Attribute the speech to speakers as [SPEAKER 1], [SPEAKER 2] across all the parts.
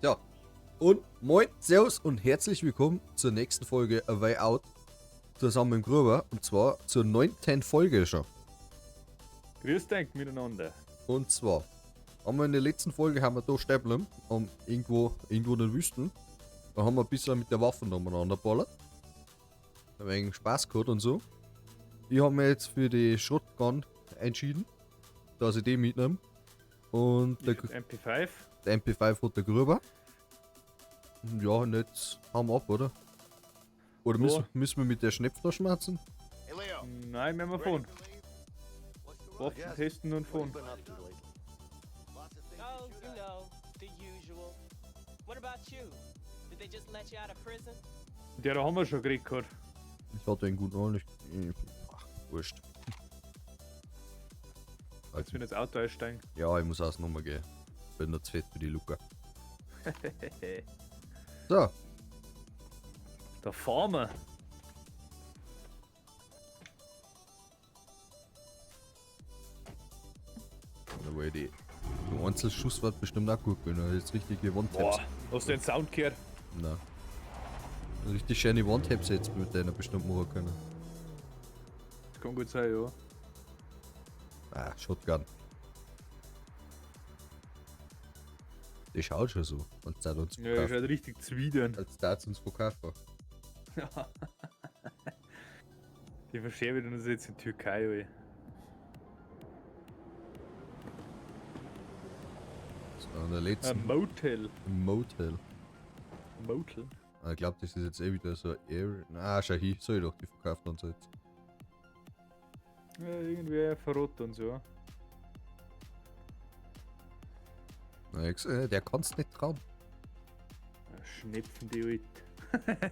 [SPEAKER 1] Ja. Und moin, servus und herzlich willkommen zur nächsten Folge A Way Out. Zusammen mit dem Gruber. Und zwar zur 9. Folge schon.
[SPEAKER 2] Grüß dich miteinander.
[SPEAKER 1] Und zwar haben wir in der letzten Folge haben wir da stehen geblieben, irgendwo in der Wüsten. Da haben wir ein bisschen mit der Waffe umeinander geballert. Ein wenig Spaß gehabt und so. Ich habe mir jetzt für die Shotgun entschieden, dass ich die mitnehme. Und der,
[SPEAKER 2] MP5.
[SPEAKER 1] Der MP5 hat der Gruber. Ja, und jetzt hauen wir ab, oder? Oder müssen wir mit der Schnepftasche schmerzen?
[SPEAKER 3] Hey, Leo.
[SPEAKER 2] Nein, wir haben fahren. Waffen testen und fahren.
[SPEAKER 4] Oh, you know, the usual. What about you? Did they just let you out of prison?
[SPEAKER 2] Der da haben wir schon gekriegt gehabt.
[SPEAKER 1] Ich hatte einen guten Ohren. Ach, wurscht.
[SPEAKER 2] Jetzt will ich ins Auto einsteigen.
[SPEAKER 1] Ja, ich muss auch nochmal gehen. Bin noch zu fett für die Luca. So.
[SPEAKER 2] Da fahren wir.
[SPEAKER 1] Da war die Einzelschuss wird bestimmt auch gut gehen. Jetzt richtige One-Taps.
[SPEAKER 2] Boah, hast du den Sound gehört?
[SPEAKER 1] Nein. Richtig schöne One-Taps jetzt mit deiner bestimmt machen können.
[SPEAKER 2] Das kann gut sein, ja.
[SPEAKER 1] Ah, Shotgun. Die schaut schon so. Und zahlt uns
[SPEAKER 2] Ja, die schaut richtig zwidern.
[SPEAKER 1] Als da uns verkaufen.
[SPEAKER 2] Ja. Die verscherben uns jetzt in Türkei, ey.
[SPEAKER 1] So, an der letzten.
[SPEAKER 2] Ein Motel.
[SPEAKER 1] Ein Motel.
[SPEAKER 2] Motel?
[SPEAKER 1] Ich glaub, das ist jetzt eh wieder so Air. Na, schau hier, soll ich doch, die verkauft uns jetzt.
[SPEAKER 2] Ja, irgendwer verrot uns, ja.
[SPEAKER 1] Na, ich, der kann's nicht trauen.
[SPEAKER 2] Ja, Schnepfen die alt.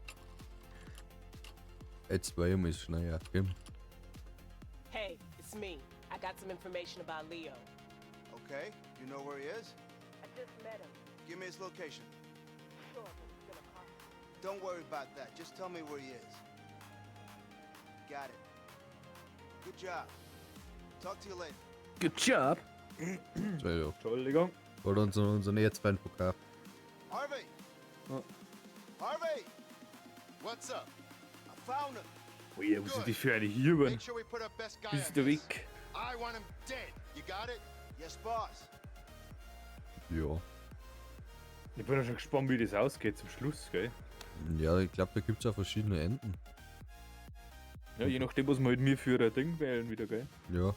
[SPEAKER 1] Jetzt war ich mal schneller. Gell?
[SPEAKER 4] Hey, it's me. I got some information about Leo.
[SPEAKER 3] Okay, you know where he is?
[SPEAKER 4] I just met him.
[SPEAKER 3] Give me his location.
[SPEAKER 4] Sure, but it's gonna cost you.
[SPEAKER 3] Don't worry about that. Just tell me where he is. Got it. Good job. Talk to you later.
[SPEAKER 2] Good job.
[SPEAKER 1] Entschuldigung.
[SPEAKER 2] Entschuldigung.
[SPEAKER 1] Hat uns unseren Erzfeind verkauft.
[SPEAKER 3] Harvey!
[SPEAKER 2] Oh.
[SPEAKER 3] Harvey! What's up? I found him.
[SPEAKER 2] Oh ja, was ist die für eine hier?
[SPEAKER 3] Make sure we put our best guy
[SPEAKER 2] Bist
[SPEAKER 3] on
[SPEAKER 2] du
[SPEAKER 3] this.
[SPEAKER 2] weg?
[SPEAKER 3] I want him dead. You got it? Yes, boss.
[SPEAKER 1] Ja.
[SPEAKER 2] Ich bin ja schon gespannt, wie das ausgeht zum Schluss, gell?
[SPEAKER 1] Ja, ich glaub, da gibt's auch verschiedene Enden.
[SPEAKER 2] Ja, je nachdem, was wir halt mir für ein Ding wählen wieder, gell?
[SPEAKER 1] Ja.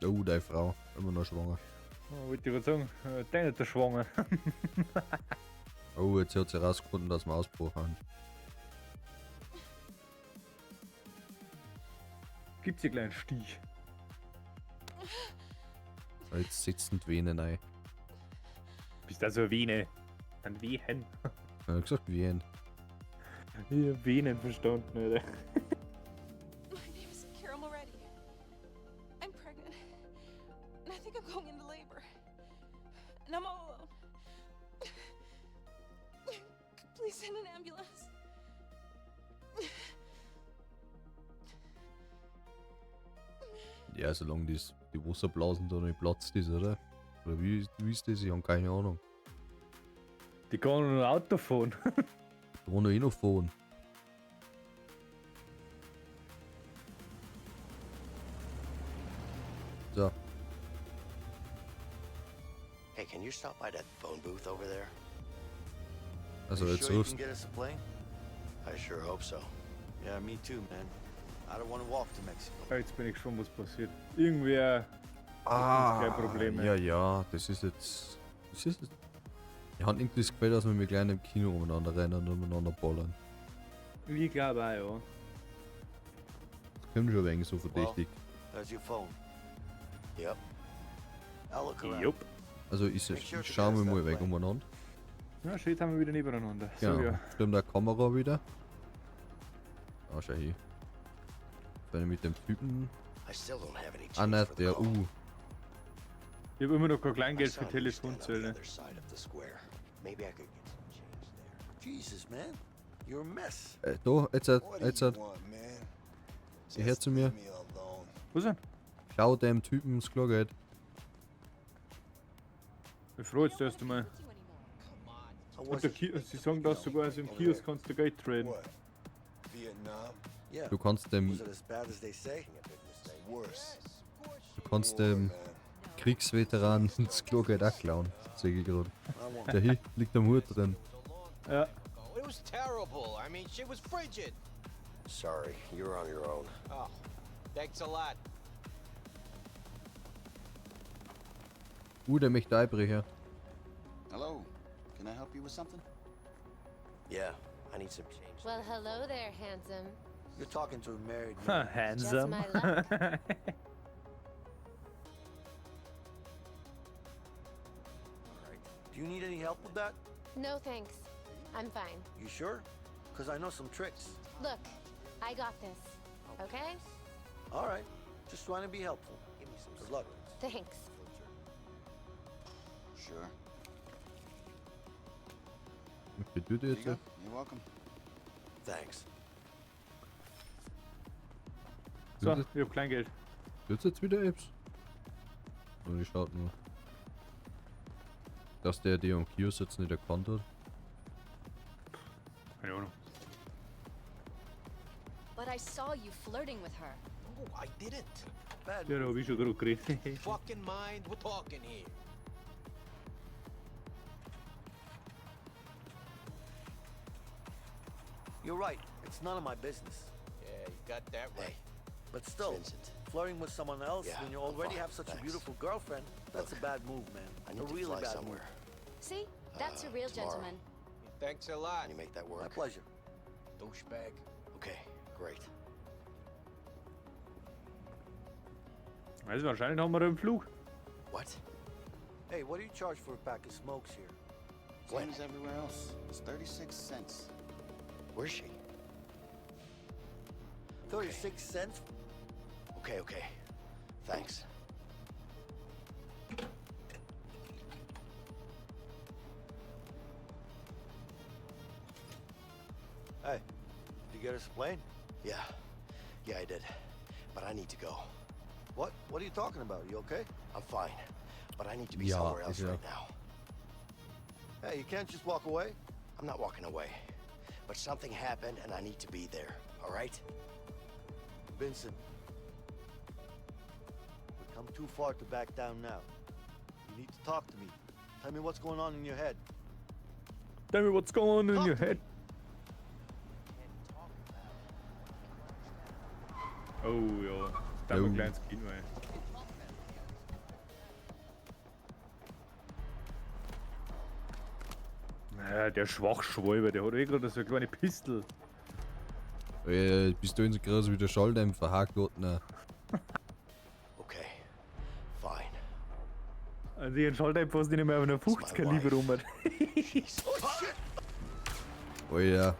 [SPEAKER 1] Oh, deine Frau, immer noch schwanger.
[SPEAKER 2] Oh, wollte ich gerade sagen, deine ist schwanger.
[SPEAKER 1] Oh, jetzt hat sie rausgefunden, dass wir Ausbruch haben.
[SPEAKER 2] Gibt's hier kleinen Stich?
[SPEAKER 1] Jetzt sitzen die Venen rein.
[SPEAKER 2] Bist da so eine Vene? Ein Wehen.
[SPEAKER 1] Ich hab gesagt Wehen.
[SPEAKER 2] Ich hab Venen verstanden, Alter.
[SPEAKER 5] My name is Carol Moretti. I'm pregnant. And I think I'm going into labor. And I'm all alone. Please send an ambulance.
[SPEAKER 1] Ja, solange die Wasserblasen da nicht platzt ist, oder? Oder wie ist das? Ich hab keine Ahnung.
[SPEAKER 2] Die kann noch Auto fahren.
[SPEAKER 1] Die wollen doch eh noch fahren. So.
[SPEAKER 6] Hey, can you stop by that phone booth over there?
[SPEAKER 1] Also
[SPEAKER 6] You
[SPEAKER 1] jetzt
[SPEAKER 6] sure you
[SPEAKER 1] rufst
[SPEAKER 6] can get us a plane? I sure hope so. Yeah, me too, man. I don't want to walk to Mexico.
[SPEAKER 2] Ja, jetzt bin ich gespannt, was passiert. Irgendwer
[SPEAKER 1] Ah,
[SPEAKER 2] kein Problem,
[SPEAKER 1] ja, ja, das ist jetzt. Das ist jetzt. Ich hab irgendwie das Gefühl, dass wir mit gleich im Kino umeinander rennen und umeinander ballern.
[SPEAKER 2] Ich glaube auch, ja.
[SPEAKER 1] Das kommt schon ein wenig so verdächtig.
[SPEAKER 6] Well, there's your phone. Yep. I'll look around.
[SPEAKER 2] Jupp.
[SPEAKER 1] Also ich,
[SPEAKER 6] Make sure
[SPEAKER 1] ich
[SPEAKER 6] to
[SPEAKER 1] schau
[SPEAKER 6] get
[SPEAKER 1] mir
[SPEAKER 6] us
[SPEAKER 1] mal
[SPEAKER 6] that
[SPEAKER 1] weg
[SPEAKER 6] plane.
[SPEAKER 1] umeinander.
[SPEAKER 2] Ja, schön, jetzt haben wir wieder nebeneinander.
[SPEAKER 1] Genau.
[SPEAKER 2] So, ja.
[SPEAKER 1] Stimmt der Kamera wieder. Ah, schau hier. Wenn ich mit dem Typen.
[SPEAKER 6] I still don't have any
[SPEAKER 1] Ah,
[SPEAKER 6] change
[SPEAKER 1] nein,
[SPEAKER 6] for the
[SPEAKER 1] der
[SPEAKER 6] call.
[SPEAKER 1] U.
[SPEAKER 2] Ich hab immer noch kein
[SPEAKER 6] I
[SPEAKER 2] Kleingeld
[SPEAKER 6] saw
[SPEAKER 2] für
[SPEAKER 6] him stand on the
[SPEAKER 2] Telefonzelle.
[SPEAKER 6] other side of the square. Maybe I could get some change there. Jesus, man. You're a mess.
[SPEAKER 1] Da, jetzt,
[SPEAKER 3] What do
[SPEAKER 1] jetzt.
[SPEAKER 3] you want, man?
[SPEAKER 1] Geh her zu mir.
[SPEAKER 3] Leave me alone.
[SPEAKER 2] Was denn?
[SPEAKER 1] Klau dem Typen das Kleingeld.
[SPEAKER 2] Ich freue mich erst einmal.
[SPEAKER 5] With you anymore.
[SPEAKER 6] How
[SPEAKER 2] Und
[SPEAKER 6] was
[SPEAKER 2] der
[SPEAKER 6] it?
[SPEAKER 2] Ki sie sagen, dass sogar also im Kiosk kannst du Geld traden.
[SPEAKER 3] What? Vietnam?
[SPEAKER 6] Yeah.
[SPEAKER 1] Du kannst dem,
[SPEAKER 6] Was it as bad as they say?
[SPEAKER 3] Worse.
[SPEAKER 1] du kannst dem Kriegsveteran das Klogeld auch klauen. Sehe ich gerade.
[SPEAKER 6] I won't.
[SPEAKER 1] Der hier liegt am Hut drin.
[SPEAKER 2] Ja.
[SPEAKER 4] It was terrible. I mean, she was frigid.
[SPEAKER 6] Sorry, you're on your own.
[SPEAKER 4] Oh, thanks a lot.
[SPEAKER 1] Der möchte einbrechen.
[SPEAKER 3] Hello. Can I help you with something?
[SPEAKER 6] Yeah, I need some change.
[SPEAKER 7] Well, hello there, handsome.
[SPEAKER 6] You're talking to a married man.
[SPEAKER 7] Just
[SPEAKER 2] Handsome.
[SPEAKER 7] my luck.
[SPEAKER 6] All right. Do you need any help with that?
[SPEAKER 7] No thanks. I'm fine.
[SPEAKER 6] You sure? Because I know some tricks.
[SPEAKER 7] Look, I got this. Okay?
[SPEAKER 6] All right. Just trying to be helpful. Give me some Good luck.
[SPEAKER 7] Thanks.
[SPEAKER 3] Sure.
[SPEAKER 1] Okay, tut
[SPEAKER 3] Here
[SPEAKER 1] jetzt.
[SPEAKER 3] you go. You're welcome.
[SPEAKER 6] Thanks.
[SPEAKER 2] So, ich hab Kleingeld.
[SPEAKER 1] Tut's jetzt wieder Apps? Und ich schaut nur. Dass der die am Kiosk jetzt nicht erkannt hat.
[SPEAKER 2] Keine Ahnung.
[SPEAKER 8] But I saw you flirting with her.
[SPEAKER 4] No, I didn't.
[SPEAKER 6] Bad
[SPEAKER 2] Ja, da hab ich schon gerade geredet.
[SPEAKER 4] Fucking mind, we're talking here.
[SPEAKER 6] You're right. It's none of my business.
[SPEAKER 4] Yeah, you got that right.
[SPEAKER 6] Hey, but still,
[SPEAKER 3] Vincent.
[SPEAKER 6] flirting with someone else
[SPEAKER 3] Yeah,
[SPEAKER 6] when you
[SPEAKER 3] I'm
[SPEAKER 6] already
[SPEAKER 3] fine,
[SPEAKER 6] have such a
[SPEAKER 3] thanks.
[SPEAKER 6] beautiful girlfriend, that's
[SPEAKER 3] Look,
[SPEAKER 6] a bad move, man.
[SPEAKER 3] I need
[SPEAKER 6] a
[SPEAKER 3] to
[SPEAKER 6] really
[SPEAKER 3] fly
[SPEAKER 6] bad
[SPEAKER 3] somewhere.
[SPEAKER 6] move.
[SPEAKER 8] See? That's a real
[SPEAKER 3] tomorrow.
[SPEAKER 8] gentleman.
[SPEAKER 4] Thanks a lot,
[SPEAKER 3] Can you make that
[SPEAKER 6] My
[SPEAKER 3] work?
[SPEAKER 6] pleasure.
[SPEAKER 4] douchebag.
[SPEAKER 3] Okay, great.
[SPEAKER 2] Also wahrscheinlich haben wir einen Flug.
[SPEAKER 3] What?
[SPEAKER 6] Hey, what do you charge for a pack of smokes here?
[SPEAKER 3] When?
[SPEAKER 9] Same as everywhere else. It's 36 cents.
[SPEAKER 3] Where's she?
[SPEAKER 6] 36 cents?
[SPEAKER 3] Okay, okay. Thanks.
[SPEAKER 6] Hey, did you get us a plane?
[SPEAKER 3] Yeah. Yeah, I did. But I need to go.
[SPEAKER 6] What? What are you talking about? You okay?
[SPEAKER 3] I'm fine. But I need to be
[SPEAKER 1] Ja,
[SPEAKER 3] somewhere else
[SPEAKER 1] ist ja.
[SPEAKER 3] right now.
[SPEAKER 6] Hey, you can't just walk away.
[SPEAKER 3] I'm not walking away. But something happened and I need to be there, all right?
[SPEAKER 6] Vincent, we've come too far to back down now. You need to talk to me. Tell me what's going on in your head.
[SPEAKER 2] Tell me what's going on in your head. Oh ja. Da haben wir
[SPEAKER 1] Oh.
[SPEAKER 2] ein kleines Kind, ey. Naja, der Schwachschwalbe, der hat eh gerade so eine kleine Pistol.
[SPEAKER 1] Bist du in so groß wie der Schalldämpfer, Herrgott, ne.
[SPEAKER 3] Okay. Fine.
[SPEAKER 2] Also ihren Schalldämpfer hast du nicht mehr auf einer
[SPEAKER 3] my
[SPEAKER 2] 50 Kaliber
[SPEAKER 3] wife.
[SPEAKER 2] rum.
[SPEAKER 1] Alter,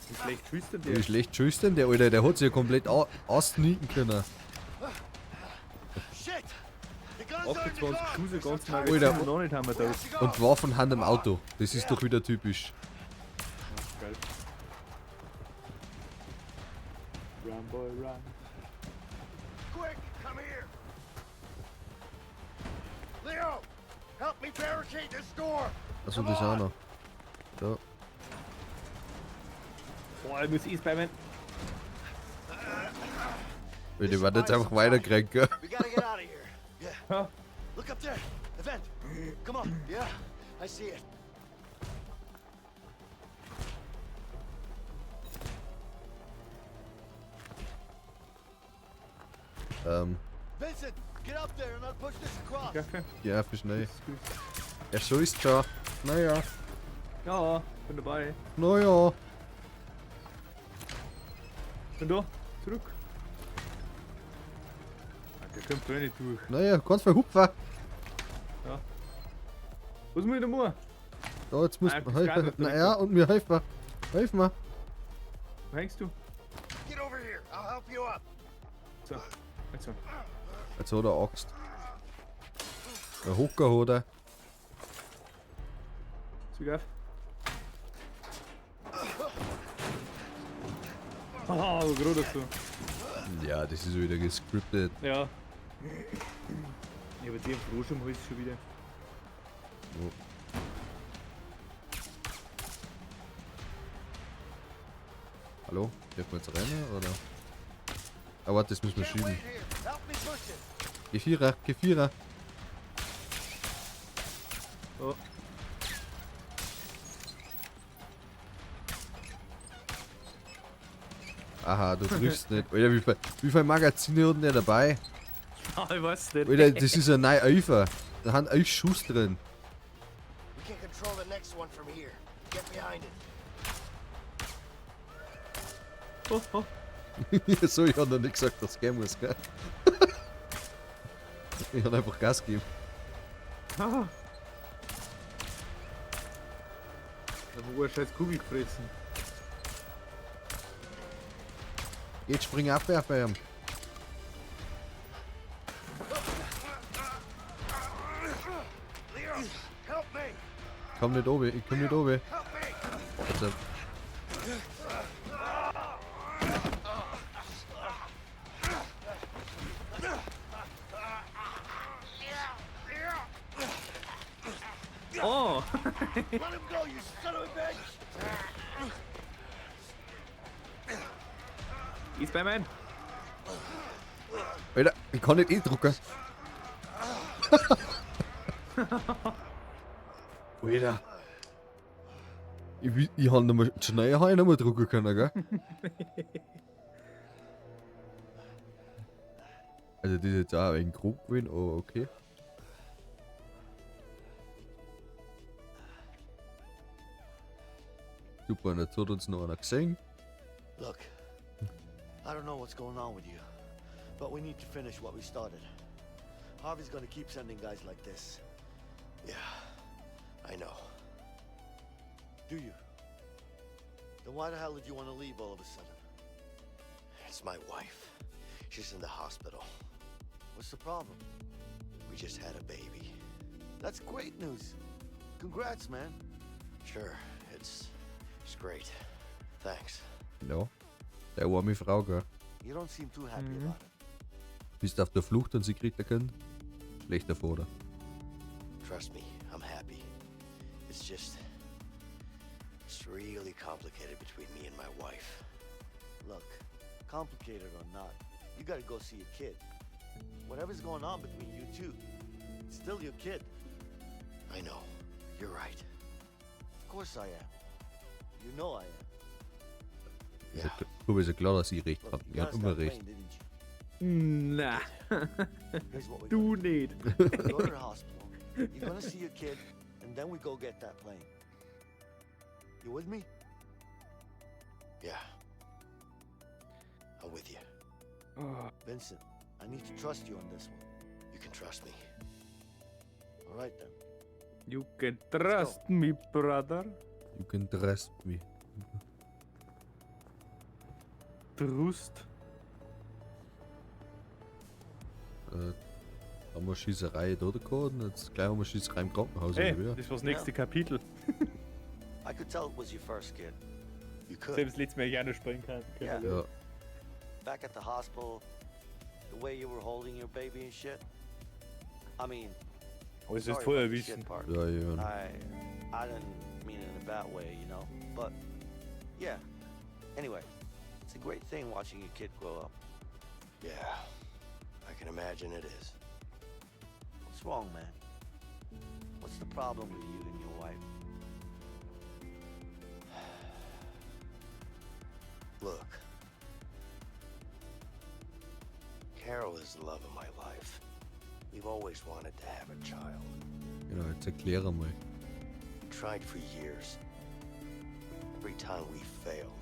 [SPEAKER 2] Wie schlecht schießt denn der?
[SPEAKER 1] wie schlecht schießt denn der, Alter? Der hat sich ja komplett aussneaken können.
[SPEAKER 6] Shit! The guns are in the
[SPEAKER 2] 28
[SPEAKER 6] car!
[SPEAKER 2] Schuss, ganz
[SPEAKER 1] Alter.
[SPEAKER 2] Magazin und noch nicht haben wir da.
[SPEAKER 1] Und Waffen haben im Auto. Das ist doch wieder typisch.
[SPEAKER 2] Geil. Run, boy, run.
[SPEAKER 6] Quick, come here! Leo, help me barricade this door!
[SPEAKER 1] Also das auch noch. Da.
[SPEAKER 2] Boah, ich muss eh spammen.
[SPEAKER 1] Weil die werden jetzt einfach weiterkriegen, gell?
[SPEAKER 6] We gotta get out of here.
[SPEAKER 3] Yeah.
[SPEAKER 2] Huh?
[SPEAKER 6] Look up there! The vent! Come on!
[SPEAKER 3] Yeah, I see it.
[SPEAKER 6] Vincent, get up there and I'll push this across.
[SPEAKER 2] Ja, okay.
[SPEAKER 1] Ja, für schnell. Er schießt schon. Naja.
[SPEAKER 2] Ja, bin dabei.
[SPEAKER 1] Naja.
[SPEAKER 2] Bin da. Zurück. Ah, Der kommt da nicht durch.
[SPEAKER 1] Naja, kannst verhupfen.
[SPEAKER 2] Was muss ich denn machen?
[SPEAKER 1] Da, jetzt muss
[SPEAKER 2] Ah,
[SPEAKER 1] man
[SPEAKER 2] das geht
[SPEAKER 1] helfen.
[SPEAKER 2] nicht.
[SPEAKER 1] Naja, und mir helfen. Helf mir.
[SPEAKER 2] Wo hängst du?
[SPEAKER 6] Get over here. I'll help you up.
[SPEAKER 2] So. Jetzt so.
[SPEAKER 1] Jetzt hat er Axt. Der Hocker hat er.
[SPEAKER 2] Züg auf. Haha, so gerade so.
[SPEAKER 1] Ja, das ist wieder gescriptet.
[SPEAKER 2] Ja. Ich habe jetzt eh einen Frosch im Hals schon wieder.
[SPEAKER 1] Ja. Hallo? Dürfen wir jetzt rein, oder? Ah, warte, das müssen wir
[SPEAKER 3] Can't
[SPEAKER 1] schieben.
[SPEAKER 3] wait here. Help me push it.
[SPEAKER 1] G4er, G4er.
[SPEAKER 2] Oh.
[SPEAKER 1] Aha, du triffst nicht. Alter, wie viel Magazine hat denn der dabei?
[SPEAKER 2] Ah, ich weiß nicht.
[SPEAKER 1] Alter, das ist ein neuer Elfer. Da haben 11 Schuss drin.
[SPEAKER 3] We can control the next one from here. Get behind it.
[SPEAKER 2] Oh, oh.
[SPEAKER 1] So, ich hab noch nicht gesagt, dass es gehen muss, gell? Ich hab einfach Gas gegeben.
[SPEAKER 2] Ah. Da wo eine scheiß Kugel gefressen.
[SPEAKER 1] Jetzt spring ab, bei ihm.
[SPEAKER 3] Leo, help me!
[SPEAKER 1] Komm nicht oben, ich komm nicht oben.
[SPEAKER 3] Help me!
[SPEAKER 1] Also,
[SPEAKER 2] Oh!
[SPEAKER 3] Let him go, you son of a bitch!
[SPEAKER 2] Ist bei meinem.
[SPEAKER 1] Alter, ich kann nicht eh drucken. Alter. Ich hab noch mal, schnell hab ich noch mal drucken können, gell? Also das ist jetzt auch ein wenig grob gewesen, aber okay. Super, und jetzt hat uns noch einer gesehen.
[SPEAKER 6] Look, I don't know what's going on with you, but we need to finish what we started. Harvey's gonna keep sending guys like this.
[SPEAKER 3] Yeah, I know.
[SPEAKER 6] Do you? Then why the hell did you want to leave all of a sudden?
[SPEAKER 3] It's my wife. She's in the hospital.
[SPEAKER 6] What's the problem?
[SPEAKER 3] We just had a baby.
[SPEAKER 6] That's great news. Congrats, man.
[SPEAKER 3] Sure, it's great. Thanks.
[SPEAKER 1] Ja. Der arme Frau, gell?
[SPEAKER 6] You don't seem too happy
[SPEAKER 2] Mhm.
[SPEAKER 6] about it.
[SPEAKER 1] Bist auf der Flucht und sie kriegt ein Kind. Schlechter Vater.
[SPEAKER 3] Trust me, I'm happy. It's just it's really complicated between me and my wife.
[SPEAKER 6] Look, complicated or not, you gotta go see your kid. Whatever's going on between you two, it's still your kid.
[SPEAKER 3] I know. You're right.
[SPEAKER 6] Of course I am. You know I am.
[SPEAKER 1] Ist
[SPEAKER 3] Yeah.
[SPEAKER 1] ja, klar- ist ja klar, dass ich recht
[SPEAKER 6] Look,
[SPEAKER 1] habe.
[SPEAKER 6] you
[SPEAKER 1] Ich hab
[SPEAKER 6] gotta
[SPEAKER 1] immer
[SPEAKER 6] stop
[SPEAKER 1] recht.
[SPEAKER 6] playing, didn't you?
[SPEAKER 2] Na,
[SPEAKER 6] Here's what we're
[SPEAKER 2] du
[SPEAKER 6] gonna do.
[SPEAKER 2] nicht.
[SPEAKER 6] You go to the hospital. You're gonna see your kid, and then we go get that plane. You with me?
[SPEAKER 3] Yeah. I'm with you.
[SPEAKER 2] Oh,
[SPEAKER 6] Vincent, I need to trust you on this one.
[SPEAKER 3] You can trust me.
[SPEAKER 6] All right then.
[SPEAKER 2] You can trust me, brother.
[SPEAKER 1] You can trust me.
[SPEAKER 2] Trust.
[SPEAKER 1] Haben wir Schießerei da gehabt und jetzt gleich haben wir Schießerei im Krankenhaus
[SPEAKER 2] Hey,
[SPEAKER 1] oder wie?
[SPEAKER 2] das war das nächste Kapitel.
[SPEAKER 6] I could tell it was your first kid.
[SPEAKER 3] You could.
[SPEAKER 2] Selbst letztes Mal ich auch noch springen kann.
[SPEAKER 6] Yeah.
[SPEAKER 1] Ja.
[SPEAKER 6] Back at the hospital, the way you were holding your baby and shit. I mean,
[SPEAKER 2] Aber es ist
[SPEAKER 6] sorry
[SPEAKER 2] vorher
[SPEAKER 6] about the shit
[SPEAKER 2] wissen.
[SPEAKER 6] part.
[SPEAKER 1] Ja, ja.
[SPEAKER 6] I didn't mean it in a bad way, you know. But yeah. Anyway, it's a great thing watching your kid grow up.
[SPEAKER 3] Yeah. I can imagine it is.
[SPEAKER 6] What's wrong, man? What's the problem with you and your wife?
[SPEAKER 3] Look. Carol is the love of my life. We've always wanted to have a child.
[SPEAKER 1] Genau, jetzt erkläre mal.
[SPEAKER 3] We tried for years. Every time we failed,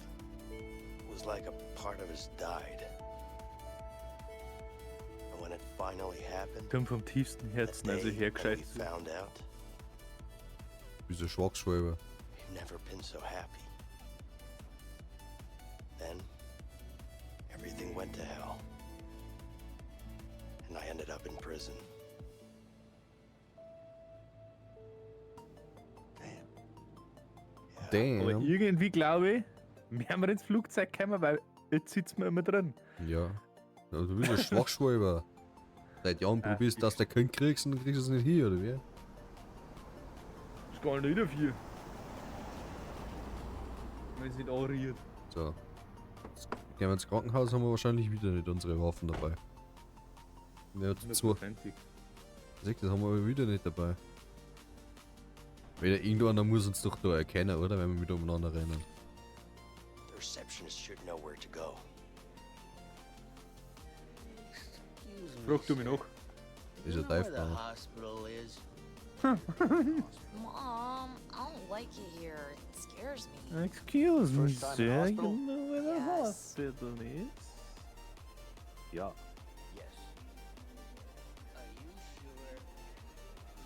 [SPEAKER 3] it was like a part of us died. And when it finally happened,
[SPEAKER 2] Kommt vom tiefsten
[SPEAKER 3] that
[SPEAKER 2] Herzen, also
[SPEAKER 3] day when we
[SPEAKER 2] hergescheit.
[SPEAKER 3] found out,
[SPEAKER 1] Bist du Schwachschwalbe.
[SPEAKER 3] I've never been so happy. Then, everything went to hell. And I ended up in prison.
[SPEAKER 6] Damn.
[SPEAKER 1] Damn.
[SPEAKER 2] Aber irgendwie glaube ich, werden wir ins Flugzeug kommen, weil jetzt sitzen wir immer drin.
[SPEAKER 1] Ja. Ja, du bist ein Schwachschwalber. Seit Jahren
[SPEAKER 2] Ah,
[SPEAKER 1] probierst, dass du kein kriegst und dann kriegst du es nicht hier, oder wie?
[SPEAKER 2] Ist gar nicht dafür. Wenn es nicht anrührt.
[SPEAKER 1] So. Jetzt gehen wir ins Krankenhaus, haben wir wahrscheinlich wieder nicht unsere Waffen dabei. Ja, zwei.
[SPEAKER 2] Hundertprozentig.
[SPEAKER 1] Siehst du, das haben wir wieder nicht dabei. Wieder irgendeiner muss uns doch da erkennen, oder? Wenn wir mit umeinander rennen.
[SPEAKER 10] The receptionist should know where to go.
[SPEAKER 6] Excuse me,
[SPEAKER 2] Frag du mich
[SPEAKER 6] sir.
[SPEAKER 2] noch.
[SPEAKER 1] Ist
[SPEAKER 6] You
[SPEAKER 1] er
[SPEAKER 6] know where the
[SPEAKER 1] Dive
[SPEAKER 6] hospital is?
[SPEAKER 8] Mom, I don't like it here. It scares me.
[SPEAKER 2] Excuse me,
[SPEAKER 6] First time in
[SPEAKER 2] sir. You
[SPEAKER 6] hospital?
[SPEAKER 2] know where the
[SPEAKER 8] Yes.
[SPEAKER 2] hospital is? Ja.
[SPEAKER 10] Yes.
[SPEAKER 4] Are you sure?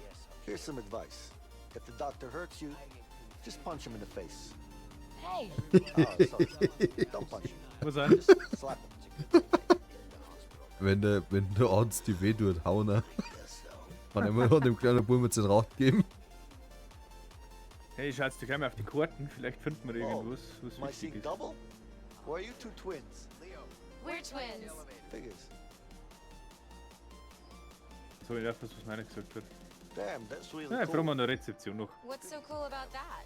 [SPEAKER 10] Yes. I'm
[SPEAKER 6] Here's some advice. If the doctor hurts you, just punch him in the face.
[SPEAKER 8] Hey,
[SPEAKER 6] Oh, sorry. Don't punch him.
[SPEAKER 2] Was an?
[SPEAKER 6] Just slap him.
[SPEAKER 1] Wenn der Arzt die weh tut, hauen er.
[SPEAKER 6] Guess so.
[SPEAKER 1] Kann immer noch dem kleinen Bub mit den Rat geben.
[SPEAKER 2] Hey, schaut doch gleich mal auf die Karten. Vielleicht finden wir
[SPEAKER 6] Oh,
[SPEAKER 2] irgendwas, was
[SPEAKER 6] Am I
[SPEAKER 2] wichtig
[SPEAKER 6] seeing
[SPEAKER 2] ist.
[SPEAKER 6] double? Or are you two twins?
[SPEAKER 8] we're twins.
[SPEAKER 6] Figures.
[SPEAKER 2] So, ich darf was, was meiner gesagt hat.
[SPEAKER 6] Damn, that's really
[SPEAKER 2] Ja, ich frage
[SPEAKER 6] cool.
[SPEAKER 2] mal an der Rezeption noch.
[SPEAKER 8] What's so cool about that?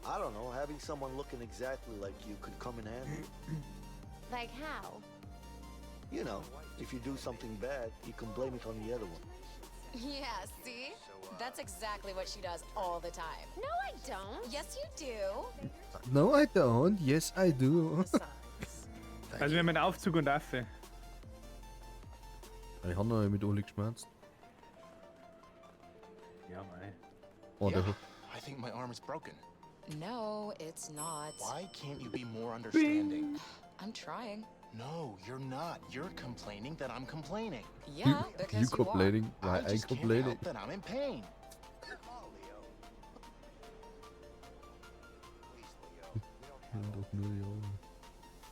[SPEAKER 6] I don't know, having someone looking exactly like you could come in handy.
[SPEAKER 7] Like how?
[SPEAKER 6] You know, if you do something bad, you can blame it on the other one.
[SPEAKER 8] Yeah, see? That's exactly what she does all the time. No, I don't. Yes, you do.
[SPEAKER 1] No, I don't. Yes, I do.
[SPEAKER 2] Also, wir haben einen Aufzug und Affe.
[SPEAKER 1] Ich habe noch mit Uli geschmerzt.
[SPEAKER 2] Ja, mei.
[SPEAKER 1] Oh, der
[SPEAKER 11] Yeah, I think my arm is broken.
[SPEAKER 8] No, it's not.
[SPEAKER 11] Why can't you be more understanding?
[SPEAKER 8] I'm trying.
[SPEAKER 11] No, you're not. You're complaining that I'm complaining.
[SPEAKER 8] Yeah, because
[SPEAKER 1] you
[SPEAKER 8] you,
[SPEAKER 1] complaining. Why
[SPEAKER 11] I
[SPEAKER 1] I
[SPEAKER 11] just can't
[SPEAKER 1] complaining?
[SPEAKER 11] help that I'm in pain.
[SPEAKER 3] Please, Leo. We don't have
[SPEAKER 1] Ja, doch nur, ja.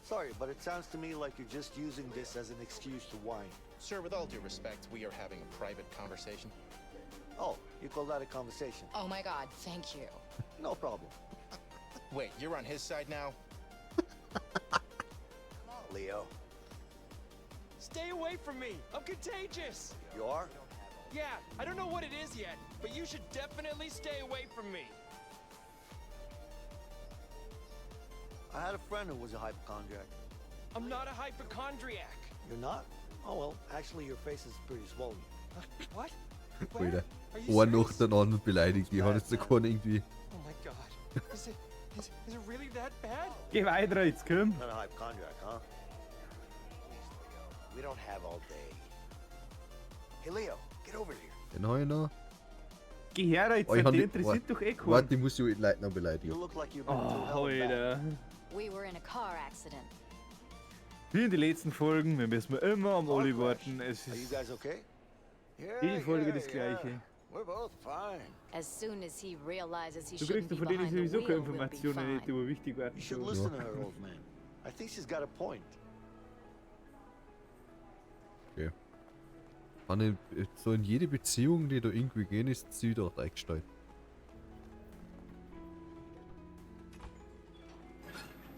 [SPEAKER 6] Sorry, but it sounds to me like you're just using this as an excuse to whine.
[SPEAKER 11] Sir, with all due respect, we are having a private conversation.
[SPEAKER 6] Oh, you call that a conversation?
[SPEAKER 8] are. Oh my god, thank you.
[SPEAKER 6] No problem.
[SPEAKER 11] Wait, you're on his side now?
[SPEAKER 10] Come on, Leo.
[SPEAKER 4] Stay away from me! I'm contagious!
[SPEAKER 6] You are?
[SPEAKER 4] Yeah, I don't know what it is yet, but you should definitely stay away from me.
[SPEAKER 6] I had a friend who was a hypochondriac.
[SPEAKER 4] I'm not a hypochondriac.
[SPEAKER 6] You're not? Oh well, actually your face is pretty swollen.
[SPEAKER 4] What?
[SPEAKER 1] Alter.
[SPEAKER 4] Are you
[SPEAKER 1] Ein nach
[SPEAKER 4] serious?
[SPEAKER 1] den anderen beleidigt. Ich habe jetzt da keinen irgendwie.
[SPEAKER 4] Oh my god. Is it really that bad?
[SPEAKER 2] Geh weiter jetzt, komm.
[SPEAKER 6] Not a hypochondriac, huh?
[SPEAKER 10] Please, Leo. We don't have all day. Hey, Leo, get over here.
[SPEAKER 1] Den habe ich noch.
[SPEAKER 2] Geh her jetzt,
[SPEAKER 1] Oh, ich hab
[SPEAKER 2] die
[SPEAKER 1] die-
[SPEAKER 2] interessiert doch eh keinen.
[SPEAKER 1] Warte, ich muss die Leute noch
[SPEAKER 6] You
[SPEAKER 1] beleidigen.
[SPEAKER 6] look like you've been through
[SPEAKER 2] Oh,
[SPEAKER 6] hell and back.
[SPEAKER 2] Alter.
[SPEAKER 8] We were in a car accident.
[SPEAKER 2] Wie in den letzten Folgen, wir müssen immer am
[SPEAKER 6] Car
[SPEAKER 2] Olli
[SPEAKER 6] crash.
[SPEAKER 2] warten. Es
[SPEAKER 6] Are you
[SPEAKER 2] ist
[SPEAKER 6] guys okay? Yeah,
[SPEAKER 2] jede Folge das Gleiche.
[SPEAKER 6] We're both fine.
[SPEAKER 8] As soon as he realizes he
[SPEAKER 2] Du
[SPEAKER 8] shouldn't
[SPEAKER 2] kriegst doch
[SPEAKER 8] be
[SPEAKER 2] von denen
[SPEAKER 8] behind the
[SPEAKER 2] sowieso keine
[SPEAKER 8] wheel, we'll be
[SPEAKER 2] Informationen, nicht,
[SPEAKER 8] fine.
[SPEAKER 2] die wichtig werden.
[SPEAKER 6] You should
[SPEAKER 2] So.
[SPEAKER 6] listen to her, old man. I think she's got a point.
[SPEAKER 1] Okay. Anne, so in jede Beziehung, die da irgendwie gehen, ist sie dort eingestellt.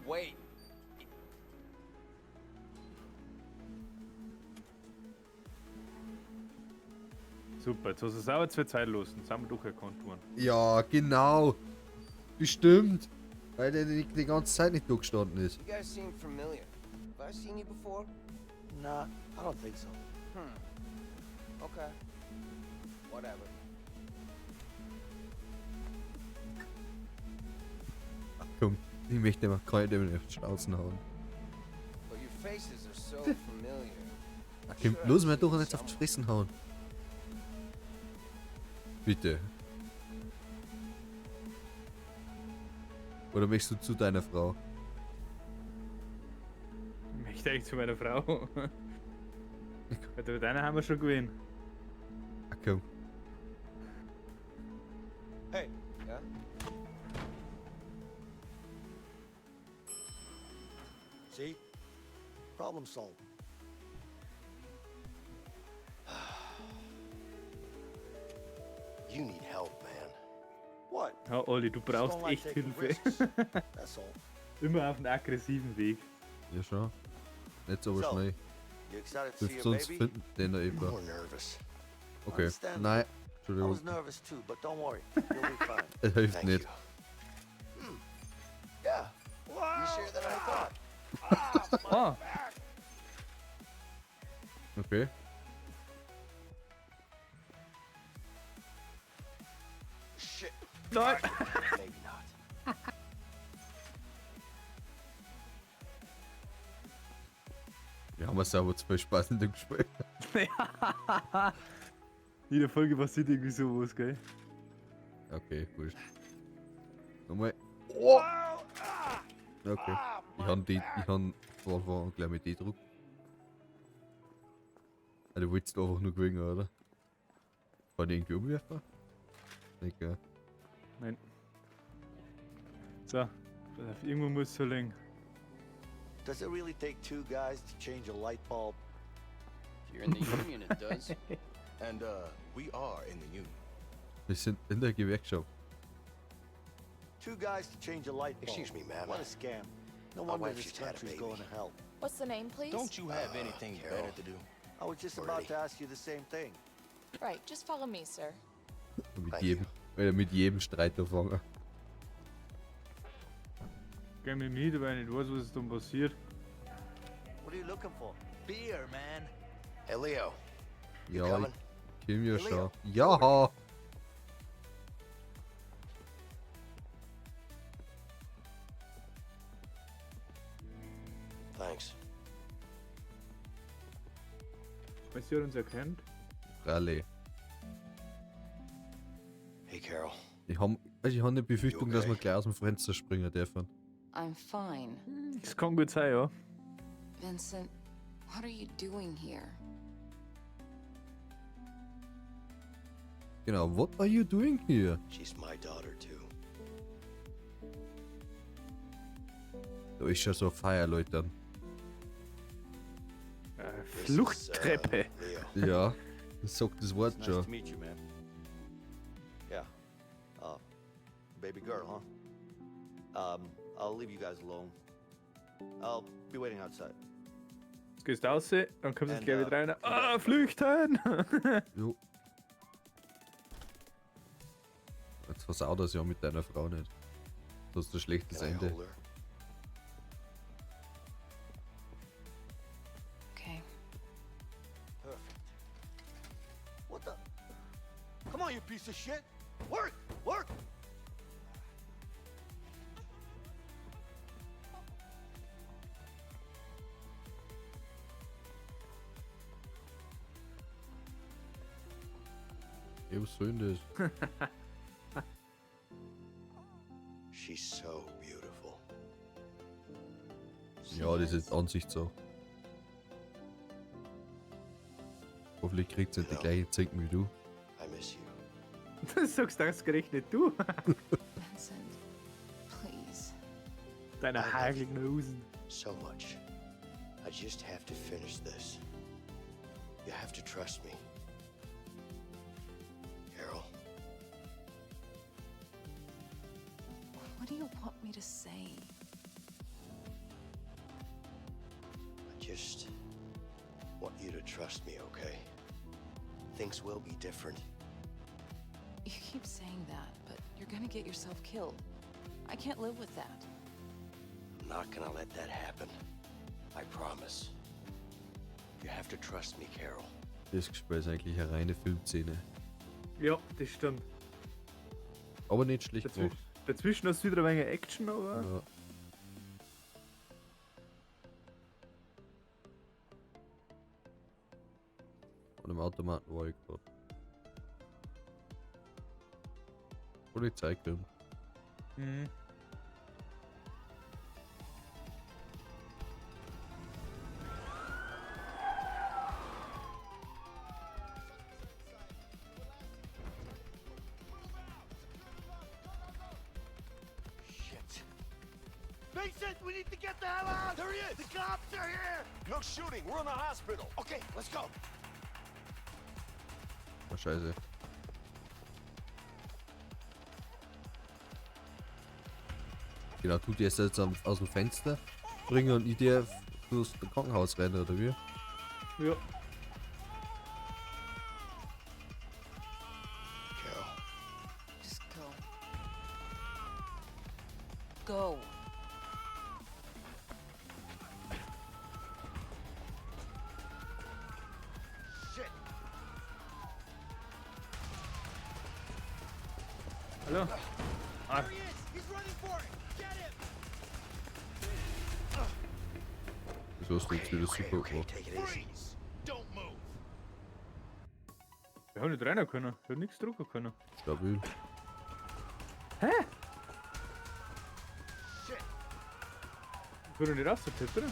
[SPEAKER 4] Wait.
[SPEAKER 2] Super, jetzt hast du es auch zwei Zeit los und sind wir doch erkannt worden.
[SPEAKER 1] Ja, genau. Bestimmt. Weil der die ganze Zeit nicht durchgestanden ist.
[SPEAKER 3] You guys seem familiar. Have I seen you before?
[SPEAKER 6] Nah, I don't think so.
[SPEAKER 3] Okay. Whatever.
[SPEAKER 1] Ach komm, ich möchte mal keine dem auf die Schnauzen hauen.
[SPEAKER 3] But your faces are so familiar.
[SPEAKER 1] Ach komm, los, mir doch nicht auf die Fressen hauen. Bitte. Oder möchtest du zu deiner Frau?
[SPEAKER 2] Ich möchte eigentlich zu meiner Frau. Alter, bei deiner haben wir schon gewinnt.
[SPEAKER 1] Ach komm.
[SPEAKER 3] Hey. Yeah?
[SPEAKER 6] See? Problem solved.
[SPEAKER 10] You need help, man.
[SPEAKER 6] What?
[SPEAKER 2] Ja, Olli, du
[SPEAKER 6] Just
[SPEAKER 2] brauchst
[SPEAKER 6] don't like
[SPEAKER 2] echt
[SPEAKER 6] taking
[SPEAKER 2] Hilfe.
[SPEAKER 6] risks. That's all.
[SPEAKER 2] Immer auf den aggressiven Weg.
[SPEAKER 1] Ja schon. Nicht so aber
[SPEAKER 6] So.
[SPEAKER 1] schnell.
[SPEAKER 6] You excited to see your
[SPEAKER 1] Sonst
[SPEAKER 6] baby?
[SPEAKER 1] finden den da eben.
[SPEAKER 10] More nervous.
[SPEAKER 1] Okay.
[SPEAKER 6] Understandable.
[SPEAKER 1] Nein.
[SPEAKER 6] I
[SPEAKER 1] Entschuldigung.
[SPEAKER 6] was nervous too, but don't worry. You'll be fine.
[SPEAKER 1] Es hilft
[SPEAKER 10] Thank
[SPEAKER 1] nicht.
[SPEAKER 10] you. Yeah. Easier than I thought.
[SPEAKER 2] Ah,
[SPEAKER 1] Okay.
[SPEAKER 10] Shit.
[SPEAKER 2] nein!
[SPEAKER 10] Maybe not.
[SPEAKER 1] Wir haben selber zu viel Spaß in dem Spiel.
[SPEAKER 2] Jede Folge passiert irgendwie sowas, gell?
[SPEAKER 1] Okay, wurscht. Nochmal. Oh! Okay. Ich hab die, ich hab von Anfang an gleich mit D gedruckt. Ah, du wolltest einfach nur gewinnen, oder? Kann ich irgendwie umwerfen? Nicht, gell?
[SPEAKER 2] Nein. So, pass auf, irgendwo muss es so liegen.
[SPEAKER 6] Does it really take two guys to change a light bulb?
[SPEAKER 12] If you're in the union, it does.
[SPEAKER 11] And, we are in the union.
[SPEAKER 1] Wir sind in der Gewerkschaft.
[SPEAKER 6] Two guys to change a light bulb.
[SPEAKER 10] Excuse me, ma'am.
[SPEAKER 6] What a scam. No
[SPEAKER 10] My
[SPEAKER 6] wonder
[SPEAKER 10] wife
[SPEAKER 6] this
[SPEAKER 10] just had a
[SPEAKER 6] country's
[SPEAKER 10] baby.
[SPEAKER 6] going to hell.
[SPEAKER 8] What's the name, please?
[SPEAKER 11] Don't you have anything
[SPEAKER 10] Carol.
[SPEAKER 11] better to do?
[SPEAKER 6] I was just about
[SPEAKER 10] Already.
[SPEAKER 6] to ask you the same thing.
[SPEAKER 8] Right, just follow me, sir.
[SPEAKER 1] Mit
[SPEAKER 10] Thank
[SPEAKER 1] jedem, oder mit jedem Streit anfangen.
[SPEAKER 2] Geh mir mit, weil ich nicht weiß, was dann passiert.
[SPEAKER 6] What are you looking for?
[SPEAKER 3] Beer, man.
[SPEAKER 10] Hey, Leo. You
[SPEAKER 1] Ja,
[SPEAKER 10] coming?
[SPEAKER 1] ich komm ja
[SPEAKER 10] Leo.
[SPEAKER 1] schon. Ja!
[SPEAKER 10] Thanks.
[SPEAKER 2] Weißt du, hat uns erkannt?
[SPEAKER 1] Rallye.
[SPEAKER 10] Hey, Carol.
[SPEAKER 1] Ich hab, also ich hab eine Befürchtung, dass
[SPEAKER 10] okay?
[SPEAKER 1] wir gleich aus dem Fenster springen dürfen.
[SPEAKER 8] I'm fine.
[SPEAKER 2] Das kann gut sein, ja.
[SPEAKER 8] Vincent, what are you doing here?
[SPEAKER 1] Genau, what are you doing here?
[SPEAKER 10] She's my daughter, too.
[SPEAKER 1] Da ist schon so Feierleutern.
[SPEAKER 10] This is,
[SPEAKER 2] Fluchttreppe.
[SPEAKER 10] Leo.
[SPEAKER 1] Ja, das sagt das Wort
[SPEAKER 6] It's nice
[SPEAKER 1] schon.
[SPEAKER 6] to meet you, ma'am. Yeah. Baby girl, huh? I'll leave you guys alone. I'll be waiting outside.
[SPEAKER 2] Jetzt gehst du raus, dann kommst du
[SPEAKER 6] And,
[SPEAKER 2] gleich wieder rein. Ah, flüchten!
[SPEAKER 1] Jo. Jetzt versau das ja mit deiner Frau nicht. Das ist ein schlechtes
[SPEAKER 10] Can I
[SPEAKER 1] Ende.
[SPEAKER 10] hold her?
[SPEAKER 8] Okay.
[SPEAKER 6] Perfect. What the? Come on, you piece of shit! Work! Work!
[SPEAKER 1] Ey, was soll denn das?
[SPEAKER 10] She's so beautiful.
[SPEAKER 1] Ja, das ist Ansichtssache. Hoffentlich kriegt sie nicht die gleiche Zinken wie du.
[SPEAKER 10] I miss you.
[SPEAKER 2] Das sagst ausgerechnet du.
[SPEAKER 8] Vincent, please.
[SPEAKER 2] Deine heiligen Hosen.
[SPEAKER 10] So much. I just have to finish this. You have to trust me. Carol,
[SPEAKER 5] What do you want me to say?
[SPEAKER 10] I just want you to trust me, okay? Things will be different.
[SPEAKER 5] You keep saying that, but you're gonna get yourself killed. I can't live with that.
[SPEAKER 10] I'm not gonna let that happen. I promise. You have to trust me, Carol.
[SPEAKER 1] Das Gespräch ist eigentlich eine reine Filmszene.
[SPEAKER 2] Ja, das stimmt.
[SPEAKER 1] Aber nicht schlecht gemacht.
[SPEAKER 2] Dazwischen hast du wieder ein wenig Action, aber.
[SPEAKER 1] Ja. Und im Automaten war ich gerade. Polizeicrim.
[SPEAKER 2] Mhm.
[SPEAKER 6] Shit. Vincent, we need to get the hell out!
[SPEAKER 10] There he is!
[SPEAKER 6] The cops are here!
[SPEAKER 11] No shooting! We're in the hospital!
[SPEAKER 10] Okay, let's go.
[SPEAKER 1] Oh, scheiße. Genau, du dir jetzt aus dem Fenster bringen und ich dir durchs Krankenhaus rennen, oder wie?
[SPEAKER 2] Ja.
[SPEAKER 10] Carol.
[SPEAKER 5] Just go. Go.
[SPEAKER 3] Shit!
[SPEAKER 2] Hallo? Ah,
[SPEAKER 3] There he is! He's running for it! Get him!
[SPEAKER 1] Das hast du jetzt wieder super gemacht.
[SPEAKER 10] Take it easy.
[SPEAKER 11] Freeze! Don't move!
[SPEAKER 2] wir haben nicht rein können. Wir haben nichts drucken können.
[SPEAKER 1] Stabil.
[SPEAKER 2] Hä?
[SPEAKER 3] Shit!
[SPEAKER 2] Ich wurde nicht rausgetippt, oder?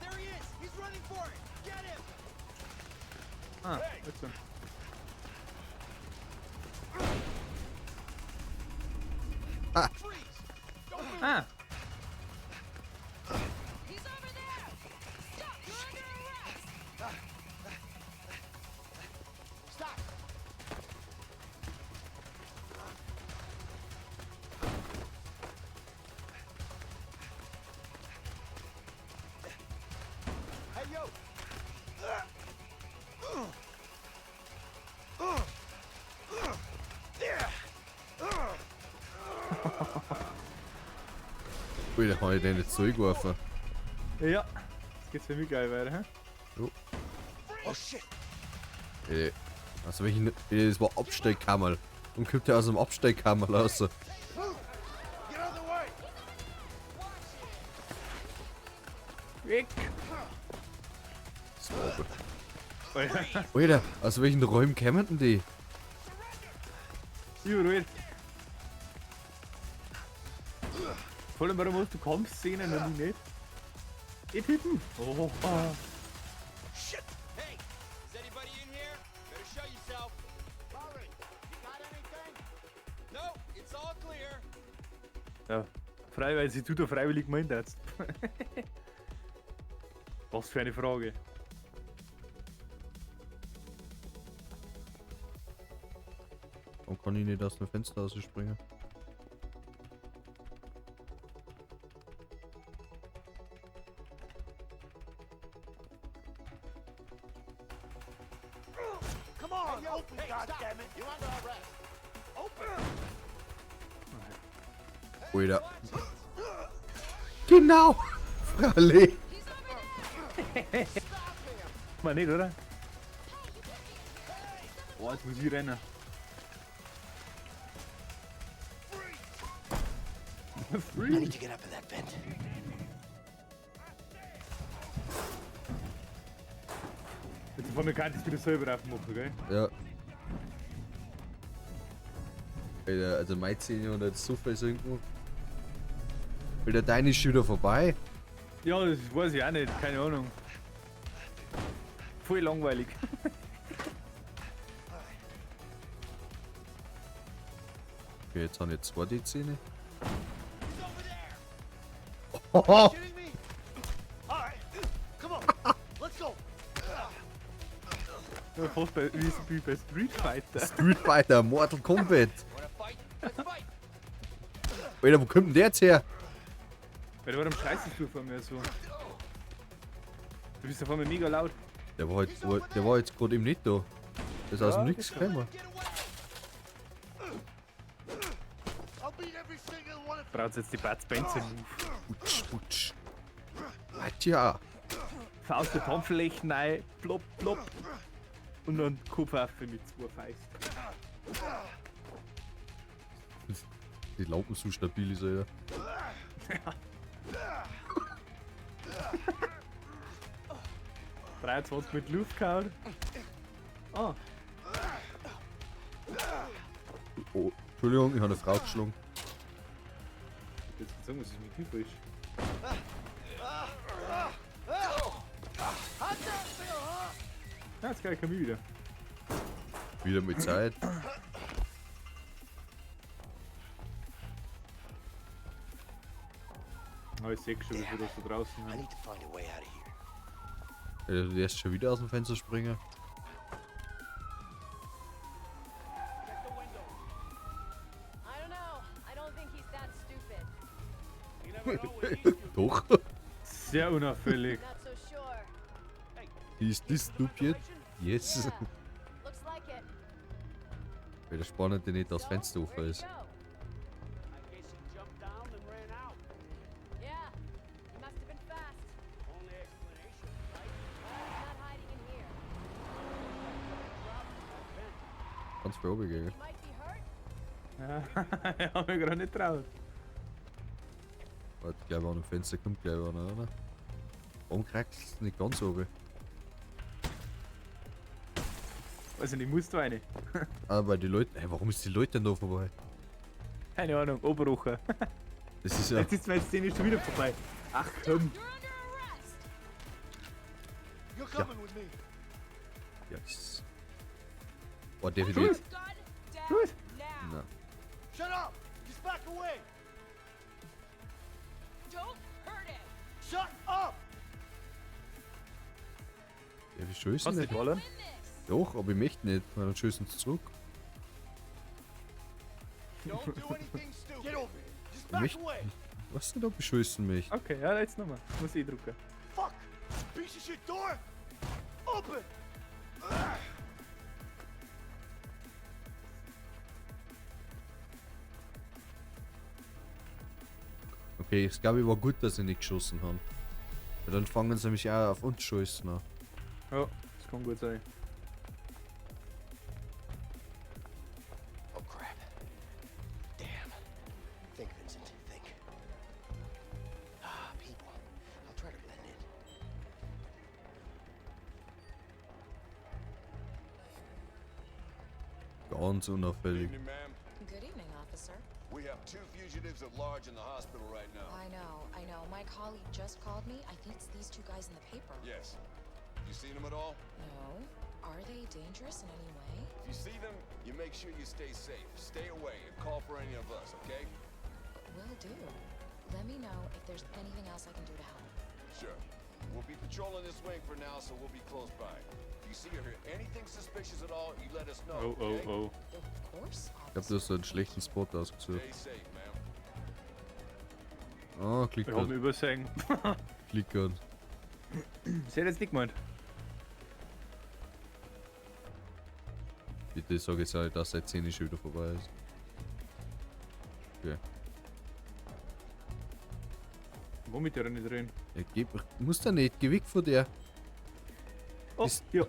[SPEAKER 3] There he is! He's running for it! Get him!
[SPEAKER 2] Ah, jetzt dann.
[SPEAKER 1] Ah.
[SPEAKER 3] Freeze! Don't move!
[SPEAKER 2] Ah!
[SPEAKER 5] He's over there! Stop! You're under arrest!
[SPEAKER 3] Stop! Hey, yo!
[SPEAKER 1] Alter, hab ich den jetzt zurückgeworfen?
[SPEAKER 2] Ja. Jetzt geht's für mich geil weiter, hä?
[SPEAKER 1] Jo.
[SPEAKER 3] Oh shit!
[SPEAKER 1] Ey, also welchen. Ey, das war Abstellkammerl. Und kommt der aus dem Abstellkammerl raus.
[SPEAKER 3] Get out of the way!
[SPEAKER 2] Weg!
[SPEAKER 1] Das war aber.
[SPEAKER 2] Alter,
[SPEAKER 1] Alter, aus welchen Räumen kämen denn die?
[SPEAKER 2] überall. Vor allem, warum hast du Kampfszenen und ich nicht? Ich tippen! Oh, ah.
[SPEAKER 3] Shit! Hey! Is anybody in here? Better show yourself. Murray, you got anything? No, it's all clear.
[SPEAKER 2] Ja, frei, weil sie du da freiwillig gemeint hast. Was für eine Frage.
[SPEAKER 1] Warum kann ich nicht aus dem Fenster rausspringen?
[SPEAKER 3] Come on! Hey, yo, open, hey, goddammit! You're under arrest. Open!
[SPEAKER 1] Alter. Genau! Fralli!
[SPEAKER 2] Mal nicht, oder? Boah, jetzt muss ich rennen.
[SPEAKER 10] I need to get up in that vent.
[SPEAKER 2] Jetzt vor mir kann ich wieder selber aufmachen, gell?
[SPEAKER 1] Ja. Alter, also meine Zähne und jetzt so viel sinken. Alter, deine ist schon wieder vorbei.
[SPEAKER 2] Ja, das weiß ich auch nicht, keine Ahnung. Voll langweilig.
[SPEAKER 1] Okay, jetzt haben ich zwei die Zähne.
[SPEAKER 3] He's over there!
[SPEAKER 1] Oh,
[SPEAKER 3] Kidding me? All right, come on, let's go.
[SPEAKER 2] Ja, fast bei, wie bei Street Fighter.
[SPEAKER 1] Street Fighter, Mortal Kombat.
[SPEAKER 12] Wanna fight? Let's fight!
[SPEAKER 1] Alter, wo kommt denn der jetzt her?
[SPEAKER 2] Alter, warum scheißest du vor mir so? Du bist ja vor mir mega laut.
[SPEAKER 1] Der war, halt, der war jetzt gerade eben nicht da. Der ist aus dem
[SPEAKER 2] Ja,
[SPEAKER 1] Nix gekommen.
[SPEAKER 3] Get away!
[SPEAKER 11] I'll beat every single one of
[SPEAKER 2] Brauchst jetzt die Bud Spencer Move.
[SPEAKER 1] Putsch, putsch. Ah, tja.
[SPEAKER 2] Faust der Handflächen rein, plopp, plopp. Und dann Kopf auf mit zwei Fäusten.
[SPEAKER 1] Die Lampen so stabil ist, Alter.
[SPEAKER 2] Ja. 23 mit Luft gehauen. Ah.
[SPEAKER 1] Oh, Entschuldigung, ich habe eine Frau geschlagen.
[SPEAKER 2] Jetzt sagen, was ist mit dir falsch? Ja, jetzt kann ich wieder.
[SPEAKER 1] Wieder mit Zeit.
[SPEAKER 2] Oh, ich seh schon, wie wir das da draußen
[SPEAKER 10] I
[SPEAKER 2] haben.
[SPEAKER 10] need to find a way out of here.
[SPEAKER 1] Alter, du wirst schon wieder aus dem Fenster springen.
[SPEAKER 4] Check the windows.
[SPEAKER 8] I don't know. I don't think he's that stupid.
[SPEAKER 4] You never know with these two.
[SPEAKER 1] Doch.
[SPEAKER 2] Sehr unauffällig.
[SPEAKER 8] Not so sure.
[SPEAKER 1] Is this stupid? Yes.
[SPEAKER 8] Yeah. Looks like it.
[SPEAKER 1] Weil das Spannende nicht, dass das Fenster offen ist.
[SPEAKER 3] I guess he jumped down and ran out.
[SPEAKER 8] Yeah. He must have been fast.
[SPEAKER 3] Only explanation, right?
[SPEAKER 8] Well, he's not hiding in here.
[SPEAKER 1] Ganz viel runtergegangen.
[SPEAKER 8] He might be hurt.
[SPEAKER 2] Ja, ich hab mich gerade nicht traut.
[SPEAKER 1] Warte, gleich an dem Fenster kommt gleich einer, oder? Warum kriegst du nicht ganz oben?
[SPEAKER 2] Also, ich muss da rein.
[SPEAKER 1] Ah, weil die Leute. Hey, warum ist die Leute denn da vorbei?
[SPEAKER 2] Keine Ahnung, Oberrocher.
[SPEAKER 1] Das ist ja.
[SPEAKER 2] Jetzt ist meine Szene schon wieder vorbei. Ach komm.
[SPEAKER 5] You're under arrest.
[SPEAKER 6] You're coming with me.
[SPEAKER 1] Yes. Boah, definitiv.
[SPEAKER 5] Gun down
[SPEAKER 2] Gut.
[SPEAKER 5] now.
[SPEAKER 1] Na.
[SPEAKER 6] Shut up! Just back away!
[SPEAKER 5] Don't hurt him.
[SPEAKER 6] Shut up!
[SPEAKER 1] Ja, wie schießen
[SPEAKER 2] Kannst du
[SPEAKER 1] nicht?
[SPEAKER 2] nicht ballern?
[SPEAKER 5] Win this.
[SPEAKER 1] Doch, aber ich möchte nicht, weil dann schießen sie zurück.
[SPEAKER 3] Don't do anything stupid.
[SPEAKER 6] Get over here! Just
[SPEAKER 1] Ich
[SPEAKER 6] back
[SPEAKER 1] möchte.
[SPEAKER 6] away!
[SPEAKER 1] Ich weiß nicht, ob ich schießen möchte.
[SPEAKER 2] Okay, ja, jetzt nochmal. Muss ich drücken.
[SPEAKER 6] Fuck! Piece of shit door! Open!
[SPEAKER 1] Okay, ich glaube, ich war gut, dass sie nicht geschossen haben. Weil dann fangen sie nämlich auch auf uns schießen an.
[SPEAKER 2] Ja, das kann gut sein.
[SPEAKER 10] Oh, crap. Damn. Think, Vincent. Think. Ah, people. I'll try to blend in.
[SPEAKER 1] Ganz unauffällig.
[SPEAKER 3] Evening, ma'am.
[SPEAKER 8] Good evening, officer.
[SPEAKER 3] We have two fugitives at large in the hospital right now.
[SPEAKER 8] I know, I know. My colleague just called me. I think it's these two guys in the paper.
[SPEAKER 3] Yes. You seen them at all?
[SPEAKER 8] No. Are they dangerous in any way?
[SPEAKER 3] If you see them, you make sure you stay safe. Stay away and call for any of us, okay?
[SPEAKER 8] Will do. Let me know if there's anything else I can do to help.
[SPEAKER 3] Sure. We'll be patrolling this wing for now, so we'll be close by. If you see or hear anything suspicious at all, you let us know.
[SPEAKER 2] Oh, oh,
[SPEAKER 3] okay?
[SPEAKER 2] oh.
[SPEAKER 8] Of course,
[SPEAKER 1] Ich glaube, du hast einen schlechten Spot ausgesucht.
[SPEAKER 3] Stay safe, ma'am.
[SPEAKER 1] Ah, klick
[SPEAKER 2] Ich hab mich
[SPEAKER 1] grad.
[SPEAKER 2] übersehen.
[SPEAKER 1] Klick grad.
[SPEAKER 2] Das hätte ich jetzt nicht gemeint.
[SPEAKER 1] Bitte sag jetzt auch nicht, dass seit 10 schon wieder vorbei ist. Okay.
[SPEAKER 2] Womit der nicht drin?
[SPEAKER 1] Ja, geh, muss da nicht, geh weg von der.
[SPEAKER 2] Oh,
[SPEAKER 1] Ist-
[SPEAKER 2] ja.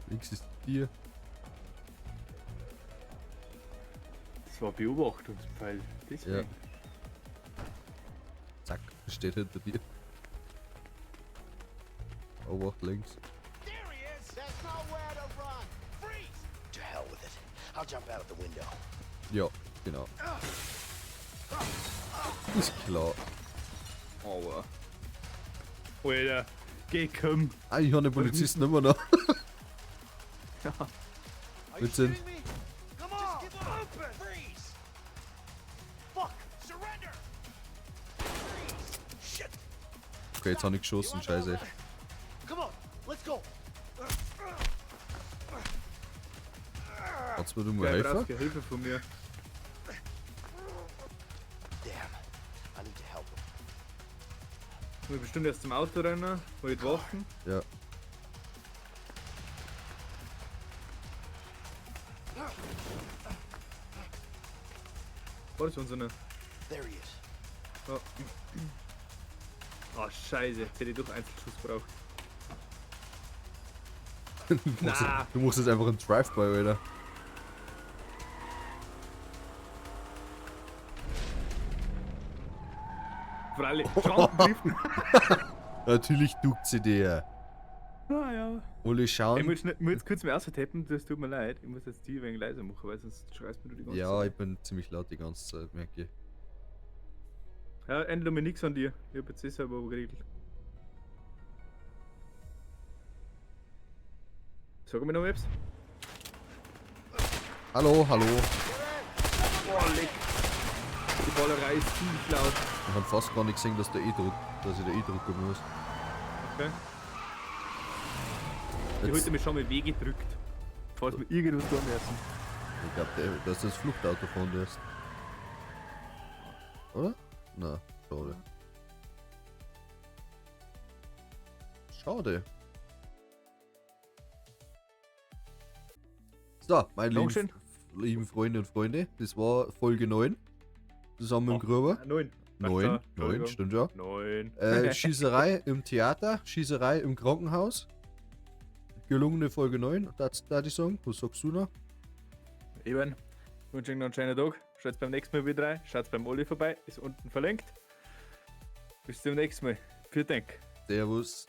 [SPEAKER 1] Links ist dir.
[SPEAKER 2] Das war Beobachtungspfeil. Deswegen.
[SPEAKER 1] Ja. Zack, steht hinter dir. Obacht links.
[SPEAKER 3] There he is! There's nowhere to run! Freeze!
[SPEAKER 10] To hell with it. I'll jump out of the window.
[SPEAKER 1] Ja, genau. Ist klar.
[SPEAKER 2] Aua. Alter. Geh, komm.
[SPEAKER 1] Ah, ich habe den Polizisten immer noch.
[SPEAKER 6] Are you
[SPEAKER 1] Vincent.
[SPEAKER 6] shitting me? Come on! Just give up! Open!
[SPEAKER 3] Freeze!
[SPEAKER 6] Fuck!
[SPEAKER 3] Surrender! Freeze!
[SPEAKER 6] Shit!
[SPEAKER 1] Okay, jetzt habe ich geschossen, scheiße.
[SPEAKER 6] Come on! Let's go!
[SPEAKER 1] Kannst du mir mal
[SPEAKER 2] Der
[SPEAKER 1] helfen?
[SPEAKER 2] braucht keine Hilfe von mir.
[SPEAKER 10] Damn. I need to help him.
[SPEAKER 2] Ich muss bestimmt erst zum Auto rennen, hol die Waffen.
[SPEAKER 1] Ja.
[SPEAKER 2] War das unsere?
[SPEAKER 10] There he is.
[SPEAKER 2] Oh. Oh, scheiße, jetzt hätte ich doch Einzelschuss braucht.
[SPEAKER 1] Du machst,
[SPEAKER 2] Na.
[SPEAKER 1] du machst jetzt einfach einen Drive-By, Alter.
[SPEAKER 2] Freilich, Schranken
[SPEAKER 1] Natürlich duckt sie dir.
[SPEAKER 2] Ah ja.
[SPEAKER 1] Alle
[SPEAKER 2] Ich
[SPEAKER 1] schauen.
[SPEAKER 2] muss, schnell- muss jetzt kurz mal austappen, das tut mir leid. Ich muss jetzt die ein wenig leiser machen, weil sonst schreist mir du die ganze
[SPEAKER 1] Ja,
[SPEAKER 2] Zeit.
[SPEAKER 1] ich bin ziemlich laut die ganze Zeit, merke ich.
[SPEAKER 2] Ja, ändert mir nichts an dir. Ich hab jetzt eh selber geregelt. Sag mir noch etwas.
[SPEAKER 1] Hallo, hallo.
[SPEAKER 2] Boah, leck. Die Ballerei ist ziemlich laut.
[SPEAKER 1] Ich hab fast gar nicht gesehen, dass der E-Druck, dass ich der E-Drucken muss.
[SPEAKER 2] Okay. Ich
[SPEAKER 1] Jetzt,
[SPEAKER 2] heute mir schon mal weggedrückt. Falls wir irgendwas tun müssen.
[SPEAKER 1] ich glaub, dass du das Fluchtauto fahren wirst. Oder? Na, schade. Schade. So, meine lieben Freunde und Freunde, das war Folge 9. Zusammen mit dem Gruber.
[SPEAKER 2] 9.
[SPEAKER 1] 9, 9, stimmt ja.
[SPEAKER 2] 9.
[SPEAKER 1] Schießerei im Theater, Schießerei im Krankenhaus. Gelungene Folge 9, das da ich sagen. Was sagst du noch?
[SPEAKER 2] Eben. Ich wünsche euch noch einen schönen Tag. Schaut beim nächsten Mal wieder rein. Schaut beim Olli vorbei. Ist unten verlinkt. Bis zum nächsten Mal. Vielen Dank.
[SPEAKER 1] Servus.